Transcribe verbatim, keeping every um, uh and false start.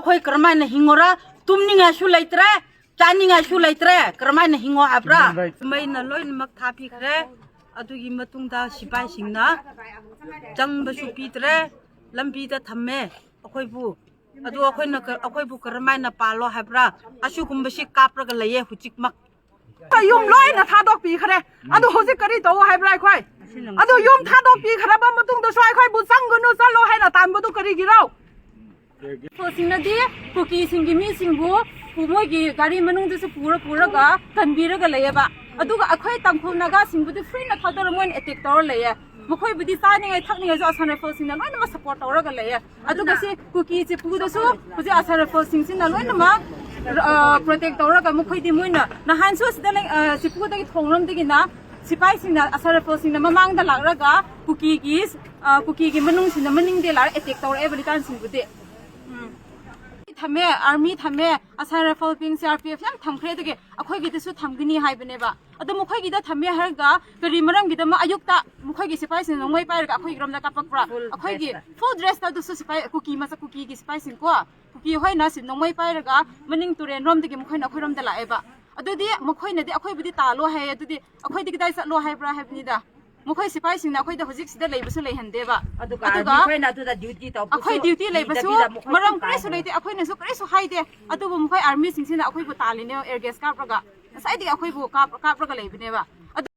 ꯑꯩꯈꯣꯏ ꯀꯔꯝꯍꯥꯏꯅ ꯍꯤꯡꯉꯣꯔꯥ? ꯇꯨꯝꯅꯤꯡꯉꯥꯏꯁꯨ ꯂꯩꯇ꯭ꯔꯦ, ꯆꯥꯅꯤꯡꯉꯥꯏꯁꯨ ꯂꯩꯇ꯭ꯔꯦ, ꯀꯔꯝꯍꯥꯏꯅ ꯍꯤꯡꯉꯣ ꯍꯥꯏꯕ꯭ꯔꯥ? ꯃꯩꯅ ꯂꯣꯏꯅꯃꯛ ꯊꯥꯕꯤꯈ꯭ꯔꯦ꯫ ꯑꯗꯨꯒꯤ ꯃꯇꯨꯡꯗ ꯁꯤꯐꯥꯏꯁꯤꯡꯅ ꯆꯪꯕꯁꯨ ꯄꯤꯗ꯭ꯔꯦ, ꯂꯝꯕꯤꯗ ꯊꯝꯃꯦ ꯑꯩꯈꯣꯏꯕꯨ꯫ ꯑꯗꯨ ꯑꯩꯈꯣꯏꯅ ꯀ-, ꯑꯩꯈꯣꯏꯕꯨ ꯀꯔꯝꯍꯥꯏꯅ ꯄꯥꯜꯂꯣ ꯍꯥꯏꯕ꯭ꯔꯥ? ꯑꯁꯤꯒꯨꯝꯕꯁꯤ ꯀꯥꯞꯔꯒ ꯂꯩꯌꯦ ꯍꯧꯖꯤꯛꯃꯛ꯫ ꯌꯨꯝ ꯂꯣꯏꯅ ꯊꯥꯗꯣꯛꯄꯤꯈ꯭ꯔꯦ꯫ ꯑꯗꯨ ꯍꯧꯖꯤꯛ ꯀꯔꯤ ꯇꯧ ꯍꯥꯏꯕ꯭ꯔꯥ ꯑꯩꯈꯣꯏ? ꯑꯗꯨ ꯌꯨꯝ ꯊꯥꯗꯣꯛꯄꯤꯈ꯭ꯔꯕ ꯃꯇꯨꯡꯗꯁꯨ ꯑꯩꯈꯣꯏꯕꯨ ꯆꯪꯒꯅꯨ, ꯆꯠꯂꯣ ꯍꯥꯏꯅ ꯇꯥꯟꯕꯗꯨ ꯀꯔꯤꯒꯤꯔꯣ? ꯁꯤꯡꯅꯗꯤ ꯀꯨꯀꯤꯁꯤꯡꯒꯤ ꯃꯤꯁꯤꯡꯕꯨ ꯄꯨ-, ꯃꯣꯏꯒꯤ ꯒꯥꯔꯤ ꯃꯅꯨꯡꯗꯁꯨ ꯄꯨꯔ ꯄꯨꯔꯒ ꯀꯟꯕꯤꯔꯒ ꯂꯩꯌꯦꯕ꯫ ꯑꯗꯨꯒ ꯑꯩꯈꯣꯏ ꯇꯥꯡꯈꯨꯜ ꯅꯥꯒꯥꯁꯤꯡꯕꯨꯗꯤ ꯐ꯭ꯔꯤꯅ ꯊꯥꯗꯣꯔ ꯃꯣꯏꯅ ꯑꯦꯇꯦꯛ ꯇꯧꯔ ꯂꯩꯌꯦ꯫ ꯃꯈꯣꯏꯕꯨꯗꯤ ꯆꯥꯅꯤꯡꯉꯥꯏ ꯊꯛꯅꯤꯡꯉꯥꯏꯁꯨ ꯑꯁꯥꯝ ꯔꯥꯏꯐꯜꯁꯤꯡꯅ ꯂꯣꯏꯅꯃꯛ ꯁꯞꯄꯣꯔꯠ ꯇꯧꯔꯒ ꯂꯩꯌꯦ꯫ ꯑꯗꯨꯒ ꯁꯤ ꯀꯨꯀꯤ ꯆꯤꯄꯨꯗꯁꯨ ꯍꯧꯖꯤꯛ ꯑꯁꯥꯝ ꯔꯥꯏꯐꯜꯁꯤꯡꯁꯤꯅ ꯂꯣꯏꯅꯃꯛ, ꯑ, ꯄ꯭ꯔꯣꯇꯦꯛ ꯇꯧꯔꯒ ꯃꯈꯣꯏꯗꯤ ꯃꯣꯏꯅ ꯅꯍꯥꯟꯁꯨ ꯁꯤꯗ ꯂꯩ-, ꯑ, ꯆꯤꯄꯨꯗꯒꯤ ꯊꯣꯡꯂꯣꯝꯗꯒꯤꯅ ꯁꯤꯐꯥꯏꯁꯤꯡꯅ, ꯑꯁꯥꯝ ꯔꯥꯏꯐꯜꯁꯤꯡꯅ ꯃꯃꯥꯡꯗ ꯂꯥꯛꯂꯒ ꯀꯨꯀꯤꯒꯤ, ꯑ, ꯀꯨꯀꯤꯒꯤ ꯃꯅꯨꯡꯁꯤꯡꯅ ꯃꯅꯤꯡꯗꯤ ꯂꯥꯛꯑꯦ, ꯑꯦꯇꯦꯛ ꯇꯧꯔꯛꯑꯦꯕ ꯂꯤꯇꯥꯟꯁꯤꯡꯕꯨꯗꯤ꯫ ꯎꯝ꯫ ꯊꯝꯃꯦ, ꯑꯥꯔꯃꯤ ꯊꯝꯃꯦ, ꯑꯁꯥꯝ ꯔꯥꯏꯐꯜ ꯄꯤꯡ, ꯁꯤ ꯑꯥꯔ ꯄꯤ ꯑꯦꯐ ꯌꯥꯝ ꯊꯝꯈ꯭ꯔꯦ꯫ ꯑꯗꯨꯒꯤ ꯑꯩꯈꯣꯏꯒꯤꯗꯁꯨ ꯊꯝꯒꯅꯤ ꯍꯥꯏꯕꯅꯦꯕ꯫ ꯑꯗꯣ ꯃꯈꯣꯏꯒꯤꯗ ꯊꯝꯃꯦ ꯍꯥꯏꯔꯒ ꯀꯔꯤ ꯃꯔꯝꯒꯤꯗꯃꯛ ꯑꯌꯨꯛꯇ ꯃꯈꯣꯏꯒꯤ ꯁꯤꯐꯥꯏꯁꯤꯡꯅ ꯅꯣꯡꯃꯩ ꯄꯥꯏꯔꯒ ꯑꯩꯈꯣꯏꯒꯤꯔꯣꯝꯗ ꯀꯥꯞꯄꯛꯄ꯭ꯔꯥ? Full ꯑꯩꯈꯣꯏꯒꯤ dress ꯇ꯫ Full dress ꯇ ꯑꯗꯨꯁꯨ ꯁꯤꯐꯥꯏ, ꯀꯨꯀꯤ ꯃꯆꯥ, ꯀꯨꯀꯤꯒꯤ ꯁꯤꯐꯥꯏꯁꯤꯡ ꯀꯣ, ꯀꯨꯀꯤ ꯍꯣꯏꯅ ꯁꯤ ꯅꯣꯡꯃꯩ ꯄꯥꯏꯔꯒ ꯃꯅꯤꯡ ꯇꯨꯔꯦꯟꯔꯣꯝꯗꯒꯤ ꯃꯈꯣꯏꯅ ꯑꯩꯈꯣꯏꯔꯣꯝꯗ ꯂꯥꯛꯑꯦꯕ꯫ ꯑꯗꯨꯗꯤ ꯃꯈꯣꯏꯅꯗꯤ ꯑꯩꯈꯣꯏꯕꯨꯗꯤ ꯇꯥꯜꯂꯣ ꯍꯥꯏꯌꯦ, ꯑꯗꯨꯗꯤ ꯑꯩꯈꯣꯏꯗꯤ ꯀꯗꯥꯏ ꯆꯠꯂꯣ ꯍꯥꯏꯕ꯭ꯔꯥ ꯍꯥꯏꯕꯅꯤꯗ꯫ ꯃꯈꯣꯏ ꯁꯤꯐꯥꯏꯁꯤꯡꯅ ꯑꯩꯈꯣꯏꯗ ꯍꯧꯖꯤꯛ ꯁꯤꯗ ꯂꯩꯕꯁꯨ ꯂꯩꯍꯟꯗꯦꯕ꯫ ꯑꯗꯨꯒ ꯑꯗꯨꯒ ꯑꯩꯈꯣꯏꯅ ꯑꯗꯨꯗ ꯗ꯭ꯌꯨꯇꯤ ꯇꯧꯕꯁꯨ ꯑꯩꯈꯣꯏ ꯗ꯭ꯌꯨꯇꯤ ꯂꯩꯕꯁꯨ ꯊꯤꯗꯕꯤꯗ ꯃꯈꯣꯏ ꯃꯔꯝ ꯑꯗꯨꯝ ꯀꯔꯤꯁꯨ ꯇꯥꯏ꯫ ꯂꯩꯇꯦ, ꯑꯩꯈꯣꯏꯅꯁꯨ ꯀꯔꯤꯁꯨ ꯍꯥꯏꯗꯦ꯫ ꯑꯗꯨꯕꯨ ꯃꯈꯣꯏ ꯑꯥꯔꯃꯤꯁꯤꯡꯁꯤꯅ ꯑꯩꯈꯣꯏꯕꯨ ꯇꯥꯜꯂꯤꯅꯦ, ꯑꯦꯌꯔ ꯒꯦꯁ ꯀꯥꯞꯂꯒ꯫ ꯉꯁꯥꯏꯗꯒꯤ ꯑꯩꯈꯣꯏꯕꯨ ꯀꯥꯞ-, ꯀꯥꯞꯂꯒ ꯂꯩꯕꯅꯦꯕ꯫